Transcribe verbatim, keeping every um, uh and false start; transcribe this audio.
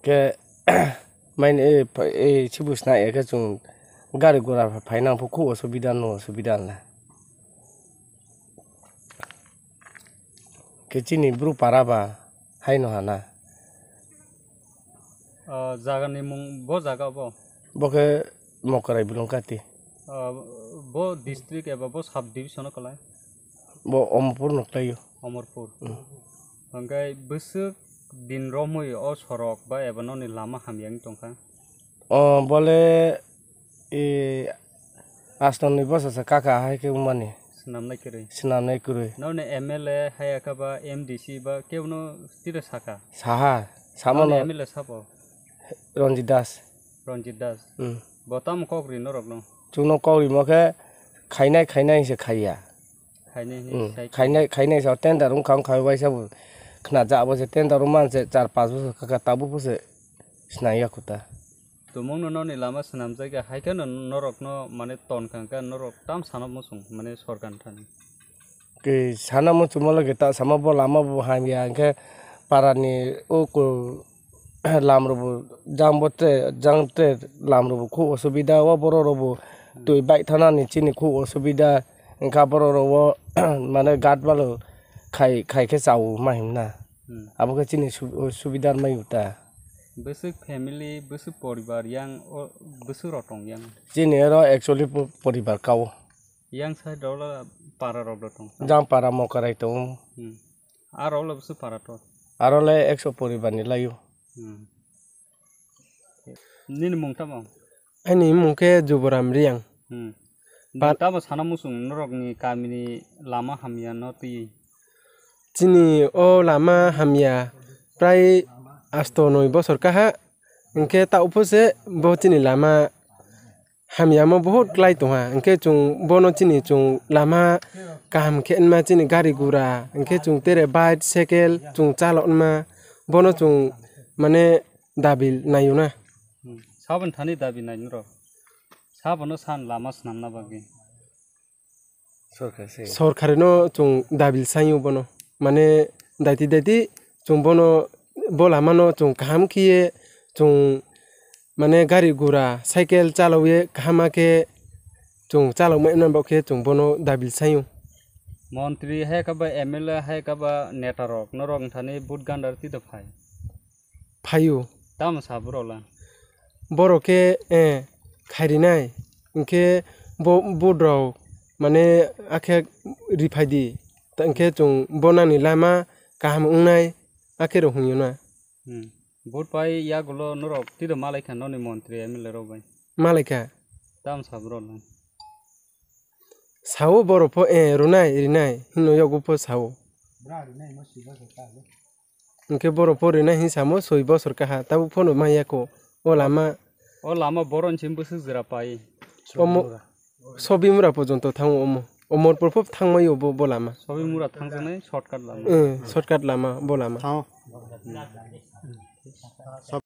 Ke main e, e, chibu sna ya ke chung gari gura phaina phu khu osubida no osubida la. Ke chini bru para ba hai no hana. Ah, jaga ni mung bo jaga bo? Bo ke Mokrai Bulungkati. Ah, bo district eba bo sub division o kalai? Bo Omorpur no khlaio. Omorpur. Hmm. Hwnkhe bwswk din romwi o sorok ba eba noni lama hamya wng tongkha? O bole e astonwi bosasa kaka hai khe wngmani. Swnamnai kwrwi. Swnamnai kwrwi. Noni M L A hai kha ba M D C ba kebono tiro saka? Saha. Samano. Noni M L A sabo? Ranjit Das. Ranjit Das. Hmm. Bo tamo kok ri norokno? Chwngno kok rimo khe khainai khainai se khaiya. Khainai Hmm. sai. Khainai khainai sa tender wngkha wngkha waisa bo khna ja abo se tender wngma se char panch bosor kaka tabuk bo se swnaiya kho ta. Tumungno noni lama swnamjakya, hai kheno norokno, mane, ton kha hwnkhe norok tam sana muchung, mane, sorkar thani. Ke sana muchung molo ke ta sama bo lama bo hamya, hwnkhe parani o ko lam rok bo jang bo te, jang te lam rok bo khub osubida, o borok rok bo twi bike thanani chini khub osubida, hwnkha borok rok o mane gat balo khai, khai khe chao ma himna. Hmm. Abo khe chini su-, subida rwmai ta. Bwswk family, bwswk poribar yang o, bwswk rok tong yang? Chini oro actually po-, poribar kao. Yang side rok la para rok do tong? Jang para Mokarai tongo. Hmm. Aro le bwswk para to? Aro le ekso poribar ni laio. Hmm. Nini mung tamo? Ani mung khe Juboram Riyang. Hmm. Ba- Nwng tamo sana muchung norokni kamini lama hamya no twi? Chini o lama hamya prai asto noi bosor kaha, hwnkhe ta uphose bo chini lama hamyamo bohut klai tongha, hwnkhe chwng bono chini chwng lama kaham khe wngma chini gari gura, hwnkhe chwng tere bike, cycle chwng chalokma, bono chwng mane dabil naiyuna. Hmm. Saboni thani dabi nai norok? Sabono san lama swnamna bagwi. Sorkar se. Sorkarino chwng dabil saio bono. Mane daiti daiti chwng bono bo lamano chwng kaham khiye chwng mane gari gura cycle chalawi kaham khe chwng chalokma nang bo khe chwng bono dabil saio. Montri hai khe ba M L A hai khe ba neta rok norok thani vote gandar twi da phai? Phaio. Tamo sa borok la? Borok khe, eh, khairinai. Hwnkhe bo, bo rok mane akhe riphai di. Ta hwnkhe chwng bo nani lama kaham wngnai akhe rok hwnyo na. Hmm. Vote pai yagulo norok tiro malai kha noni montri M L A rok bai? Malai kha. Tamo sa borok la? Sao borok pho, eh, rwnai rinai hino yago pho sao. Hwnkhe borok pho rwnai hin samo soi bosor kaha, tabuk phano manya kho o lama. O lama boron sim bwswk jwra pai. Omo Sobimura porjonto thango omo. Omorpur pho thangmai o bo, bo lama. Sobimura thangjaknai shortcut lama. Eh, shortcut lama, bo lama. Thango.